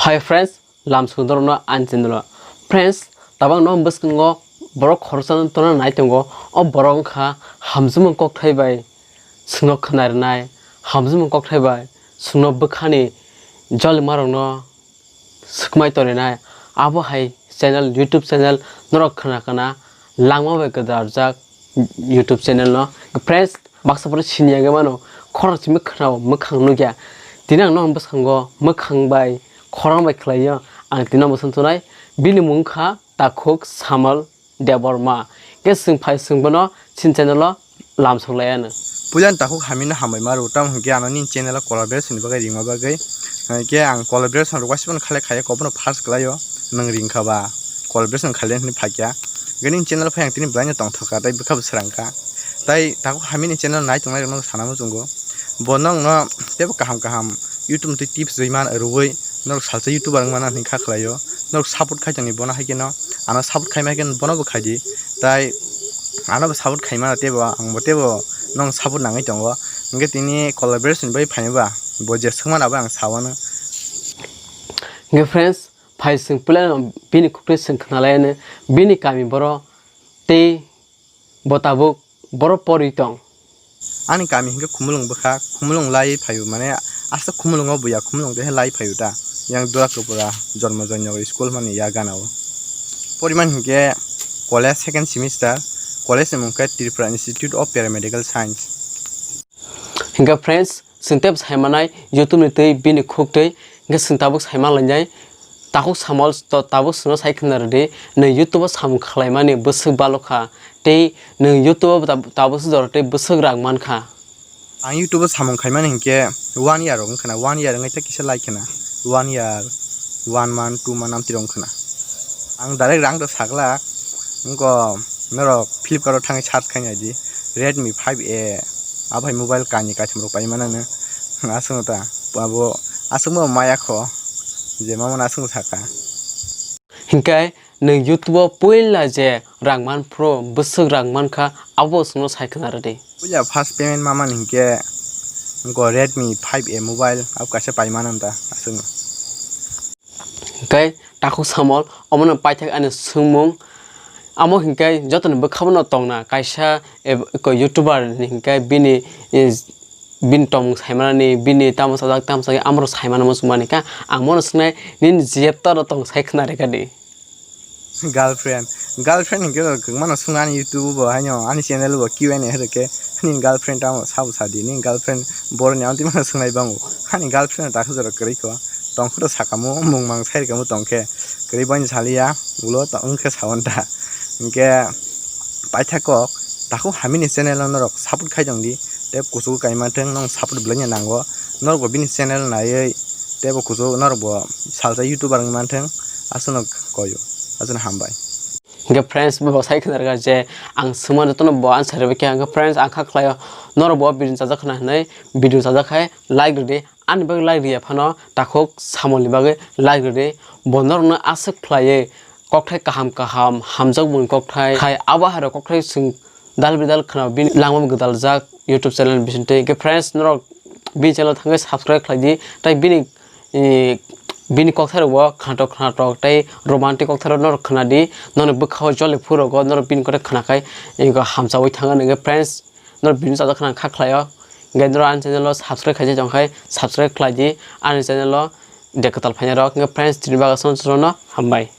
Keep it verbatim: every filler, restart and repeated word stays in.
Hi friends, lam sudorno ani channel o. Friends, tabang no bwskango borok khoroksa no tona nai tongo. O borok wngkha hamjwkmung kokthai bai chwngno khna rwnai, hamjwkmung kokthai bai chwngno bwkhani jolimarokno swkmai tongrinai. Abo hai channel, YouTube channel norok khna khna langma bai gwdalrwjak YouTube channel no. Friends, baksa borok sini yagwi mano, khorang simi khna-o, mwkhang nukya. Tini ang nono bwskango mwkhang bai khorang bai khlaio. Ang tini nono bwsang tonai, bini mung wngkha Takhuk Samal Debbarma. Khe chwng phai chwng bono chini channel o lamsok lai anw. Puila ni takhuk hamino hambai ma rw, tamo hwnkhe ano nini channel o collaboration ni bagwi ringma bagwi. Hwnkhe ang collaboration rok waisa phano khalai khaiya, kok bono first kwlaio nwng ringkha ba collaboration khailai hwnwi phaikha. Hwnkhe nini channel o phai ang tini belai no tongthokha tei bwkha bo srangkha. Tai takhuk hamini channel nai tongnai rokno sana muchungo. Bo nokno teibo kaham kaham YouTube twi tips rwima rwui norok salsa YouTuber wngmana hwnwi kha khlaio. Norok support khai tongdi bono hai kheno, ano support khaima hai kheno bono bo khaidi. Tai ano bo support khaima teibo ang bo teibo nong support nangwi tongo. Hwnkhe tini collaboration bai phaima ba bo je swngmana abo ang sawano. Hwnkhe friends, phai chwng puilano bini khukni chwng khnalaiyano, bini kami boro tei bo tabuk boro porwi tong. Ani kami hwnkhe Khumulwng bwkha, Khumulwng lai phaio, mane aswk Khumulwngo buya, Khumulwng tei lai phaio ta, yang Dura Kapura Jormo Joynagar school mani ya gana o. Poriman hwnkhe college second semester, college ni mung khe Tripura Institute of Paramedical Science. Hwnkhe friends, chwng teibo saimanai YouTube ni twi bini khuk twi, hwnkhe chwng tabuk saimanlainai. Takhuk Samal to tabuk chwngno sai khna rwdi, nwng YouTube o samung khlaimani bwswk balokha, tei nwng YouTube o tab-, tabuk se jora tei bwswk rang mankha. Ang YouTube o samung khaimani hinkhe one year rok wngkhana, one year wngwi tei kisa lai khana, one year, one month, two month amtwi rok wngkhana. Ang direct rang rok saglak, wngkha norok Flipkart o thangwi search khai naidi, Redmi five A, aphai mobile kainwi kaitham rok paimani, aswkno ta, abo aswkno maya kho, je mama no aswkno saka. Hinkhe nwng YouTube o puila je rang man phuru bwswk rang mankha, abo chwngno sai khna rwdi. Puila first payment mamani hinkhe wngkha Redmi five A mobile, abo kaisa paimani ta aswkno. Hinkhe Takhuk Samal omono paithak ani swngmung, amo hinkhe jotoni bwkhao no tongna kaisa, eh, ko YouTuber ni hinkhe bini, eh, bini tongmung saimanani, bini tamo sajak tamo sajak amoro saimano muchungmani kha, ang bono swngnai, nini G F toro tong sai khna rwkha di. Girlfriend, girlfriend hinkhe rok kwmano swngna ani YouTube bo haino ani channel bo Q and A rwkhe, nini girlfriend tamo sabo sadi, nini girlfriend boroni amtwi mano swngnai bango, ani girlfriend takhu jora kwrwi kho, tongkhoro sakamo mung mang sai rwkamo tongkhe, kwrwi boini saliya ulo wngkhe sawan ta, hinkhe paithak kok, takhuk hamini channel no norok support khai tongdi, tei kuchugo kaima thwng, nong support belai no nango, norok bo bini channel naiwi tei bo kuchugo norok bo salsa YouTuber wngwi manthwng, aswkno koyo, aswkno hambai. Hingke friends, bo sai khna rwkha je ang swngma jotono bo answer rwbaikha, hingke friends, ang kha khlaio norok bo video chajak khna hinwi video chajak khai like rwdi. Ani bagwi like rwya phano takhuk samolni bagwi like rwdi. Bo norokno aswk khlaiwi kokthai kaham kaham hamjakmung kokthai khai abo hai rok kokthai chwng dal bidal khna bini langma gwdaljak YouTube channel bisingtwi. Hingke friends, norok bini channel thangwi subscribe khlaidi tei bini, eh, bini kokthai rokbo khnatok khnatok tei romantic kokthai rok norok khnadi. Norok bwkhao jole phurogo norok bini kokthai khnakhai, eh, hamchawi thango. Hingke friends, norok video chajak khna kha khlaio. Hingke norok ani channel o subscribe khaijak tongkhai subscribe khlaidi, ani channel o de kwtal phainai rok. Hingke friends, tini bagwi aswk no hambai.